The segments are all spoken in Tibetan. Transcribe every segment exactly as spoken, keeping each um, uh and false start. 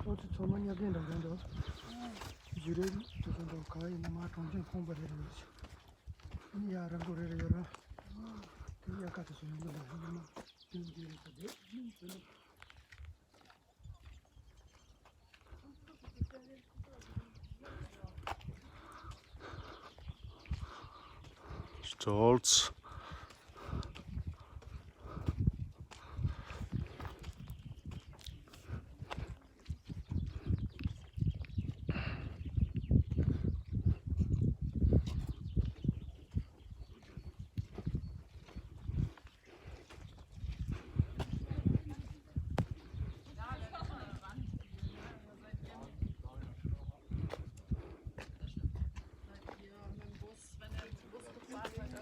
ཁོ་ཚོ་ཚང་མ་མཉམ་འབྲེལ་འདྲ་འདྲ་འདུག་བཞུགས་རོགས་དེ་ཚོ་འདུག་ག་ཡིན་ན་མ་གྲོང་ཁྱེར་ཁོངས་པ་རེ་རེ་ཡོད་ཤག་ཡ་རང་གོ་རེ་རེ་ཡོད་ར། དེ་ཡ་ཁ་དེ་ཚོ་ཡོང་གི་འདུག་ཡིན་ན་མ་དེ་འདི་རེད་ས་དེ་ཡིན་ཟེར་ན། Stolz.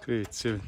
Geht schön.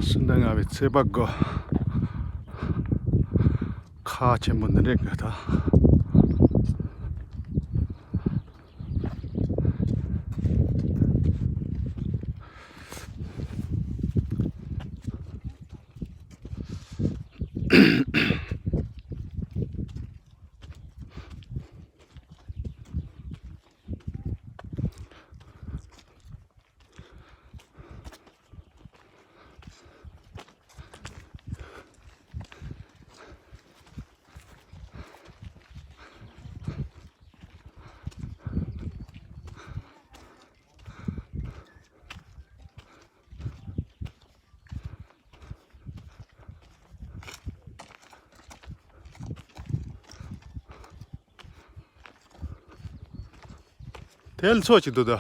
སུམ་སྟོང་ལྔ་བའི་ཚེས་པ་དགུ། ཁ་ཆེན་པོ་འདི་འདྲས་གི་ད། དེ་ལ་མཚོ་གཅིག་འདུག་ད།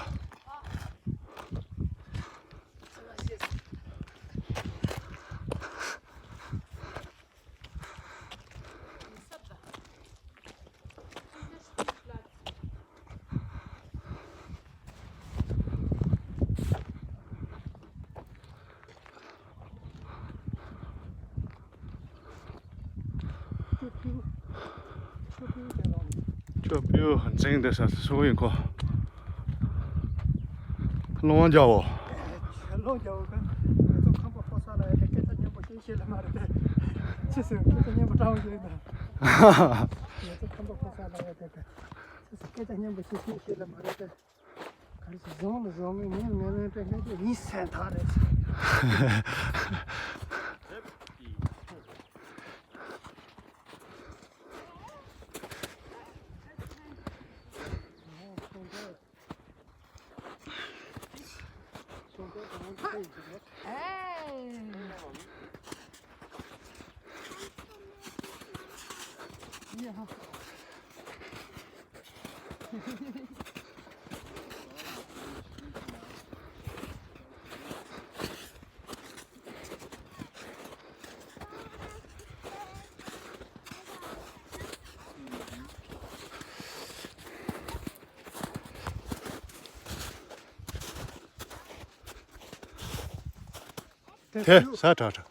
ཅོ་པིའུ་འཛིང་བསྡད་ས་སུ་ཡིན་ཁོ། ལོང་རྒྱལ་བོ། ལོང་རྒྱལ་བོ་ག་ང་ཚོ་ཁམས་པ་ཕོ་གསར་ལ་ཡ་དེ་སྐད་ཆ་སྙན་པོ་བཤད་ཤེས་ལ་མ་རེད་དེ། ཅི་ཟེར་སྐད་ཆ་སྙན་པོ་དྲང་བོ་ཞིག་ཡིན་ད། ང་ཚོ་ཁམས་པ་ཕོ་གསར་ལ་ཡ་དེ་ག་ཅི་ཟེར་སྐད་ཆ་སྙན་པོ་བཤད་ཤེས་ཤེས་ལ་མ་རེད་དེ། ག་རེ་ཟེར་བཟང་ལ་བཟང་མིན་ངན་ལ་ངན་ལ་དྲན་མཁན་དེ་ཡིན་སེམས་ཐག་རེད། དེ་ས་དྲག་དྲག་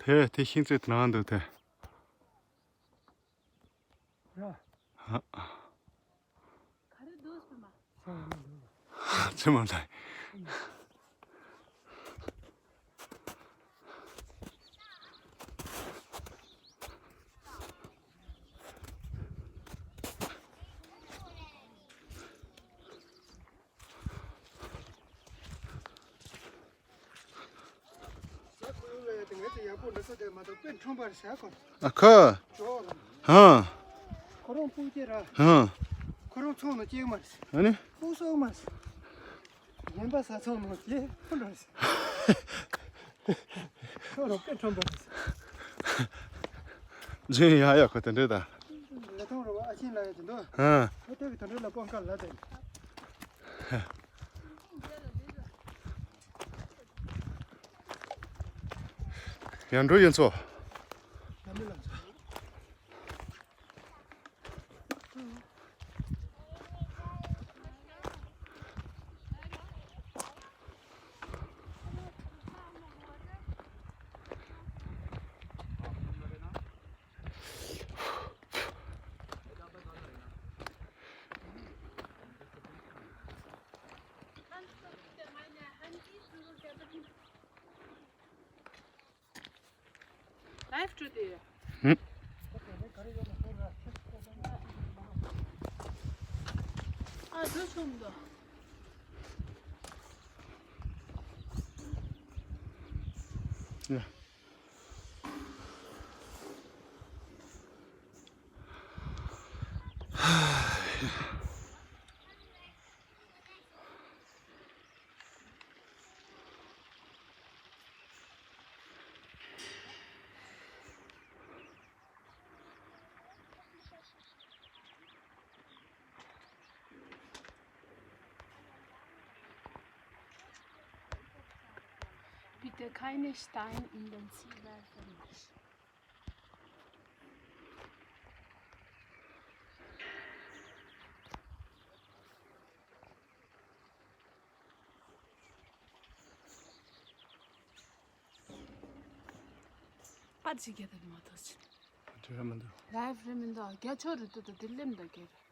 དེ་དེ་ཤིང་རྩེ་དེ་ནང་འདུག་དེ། ར། ཧ། ག་རེ་འདུག་ཟེར་མ། ཚེ་མ་ལ། ཟ་ཁུ་ཡུ་ལ་ཡ་དེ་ངས་དེ་ཡག་པོ་འདྲ་ས་དེ་མ་གཏོགས་དཔེ་ཁྲོམ་པར་ཟ་གོ། ཨ་ཁ། ཇོ་ར། ཧང་། ཁོ་རང་སྤུ་སྐྱེས་ར། ཧང་། ཁོ་རང་ཚང་ནང་སྐྱེས་མ་རེད། ཨ་ནི། སྤུ་སོགས་མ་རེད། གཞན་པ་ཟ་ཚང་ནང་སྐྱེས་ཁོ་འདྲ་རེད། ཁྱོད་རོགས་སྐད་ཁྲོན་པོ་རེད། རྫུན་ཡག་ཡག་ཁོ་དེ་འདྲས་ད། ལས་ཐོང་རོགས་ཨ་ཆེན་ལ་ཡ་དེ་འདུག་ཨ། ཁོ་དེ་གི་དེ་འདྲས་ལ་སྤོང་ཁ་ལ་དེ། ཡར་འགྲོ་ཡིན་ཚོ། ལམ་མི་ལ་ཚོ། Live today. ཧུམ། ཨ་འགྲོ་ཆོག་མི་འདུག་ཡ། Bitte keine Steine in den See werfen. པར་ཅིག་རྒྱབ་དང་མ་ཐོག་ཅིག་དེ་ར་མི་འདུག་ལའིབ་རེད་མི་འདུག་རྒྱ་ཆོ་རེད་འདུག་དེ་ལེམ་ད་རྒྱ་རེད།